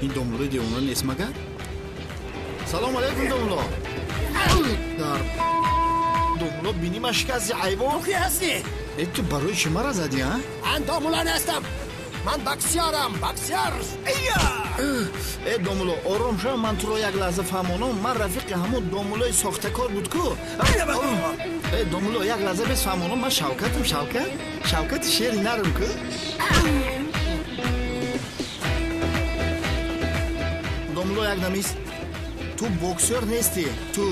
Ин домлои девона нест магар? Салом алейкум, домло. Дар домло бинима шикасти айвон. Ту ки ҳастӣ? Э, ту барои чӣ мара задӣ, а? Ман домло нестам. Ман боксёрам, боксёр. Э, домло, ором шав, ман туро як лаҳза фаҳмонам. Ман рафиқи ҳамон домлои сохтакор буд ку. Э, домло, як лаҳза бес фаҳмонам, ман Шавкатам, Шавкат. Шавкати шери нарм ку. Домло, як намист. Ту боксёр нестӣ, ту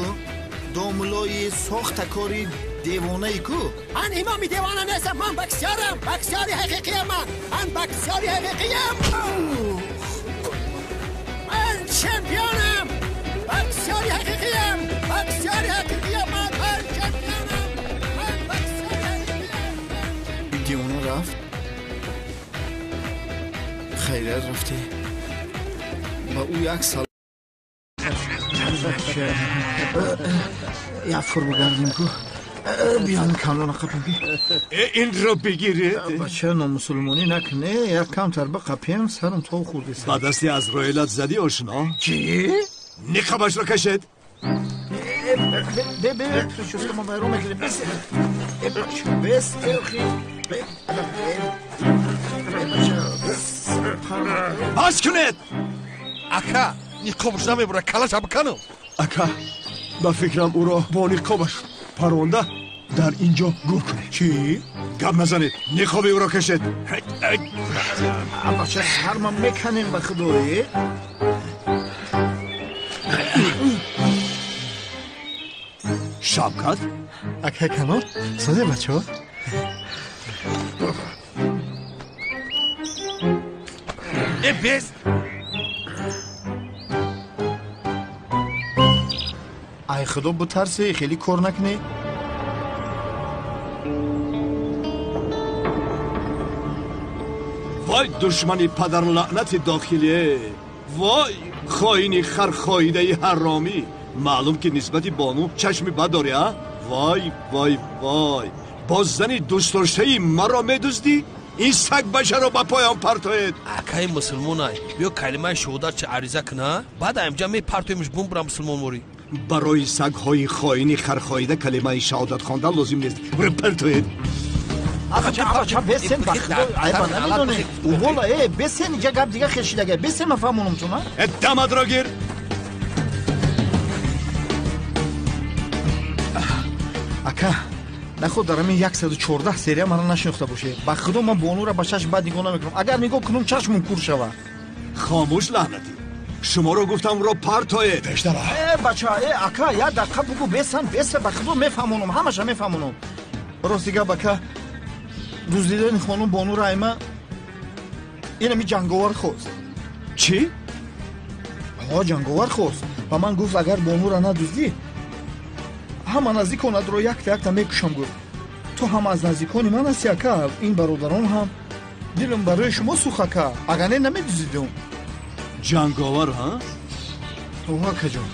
домлои сохтакори девонаи ку. Ман имоми девона нестам, ман боксёрам, боксёри ҳақиқиям ман. Ман боксёри ҳақиқиям. Ман чемпионам, боксёри ҳақиқиям, боксёри ҳақиқиям ман, ман чемпионам, ман боксёри ҳақиқиям. Девона рафт, хайрият рафте ба ӯ як сал як фур бигардем ку. Биён камлона қапем. Инро бигиред. Бача, номусулмонӣ накне, як камтар бақапем, сарам то хӯрдеса. Ба дасти Азроилат задӣ, ошно? Чӣ? Ниқобашро кашед. Бе, бе, прическа ма байрон мекунем. Бес, бача, бес, охи. Бе, бача, бес. Бас кунед! Ака, ниқобаш намебура, калаша биканам. Ака, ба фикрам ӯро бо ниқобаш паронда дар ин ҷо гур кунед. Чӣ? Гап назанед, ниқоби ӯро кашед. Бача, сарма меканем ба худое. Шавкат? Акай Канор, созе бачаҳо? Э, бес! Ай худо бутарсе, хеле кор накунӣ. Вой душмани падарлаънати дохилие, вой хоини хархоидаи ҳаромӣ. Маълум ки нисбати бону чашми бад дорӣ, а? Вой, вой, вой, боз зани дӯстдоштаи маро медуздӣ? Ин сагбачаро ба поён партоед. Акаи мусулмонай, биё калимаи шоҳодат ариза куна, баъд аимҷа мепартоемш бумбура мусулмонворӣ. Барои сагҳои хоини хархоида калимаи шаҳодат хондан лозим нест. Бура партоед. Бача, бесен, ба худо, айба намедонӣ. Увола, э, бесен, иҷа гап дига хешидага. Бесен, ман фаҳмонам тун, а? Э, дамадро гир. Ака, наход дар ҳамин 114 серия мана нашинохта бошед. Ба худо, ман бонура ба чашм бад нигоҳ намекунам. Агар нигоҳ кунам, чашмум кур шава. Хомӯш, лаънатӣ. Шуморо гуфтам, ро партоед. Пештара. Э, бача, э, ака, як дақиқа бугӯ, бесан, беса, ба худо мефаҳмонам, ҳамаша мефаҳмонам. Рости гап, ака, дуздидани хонум бонура айма инами ҷанговар хост. Чӣ? Ҳо, ҷанговар хост. Ба ман гуфт, агар бонура надуздӣ, ҳама наздиконатро якта якта мекушам, гуфт. Ту ҳам аз наздикони ман ҳасти, ака, ин бародарон ҳам. Дилам барои шумо сӯх, ака, агар не намедуздидум. Ҷанговар, ҳа? О, акаҷон.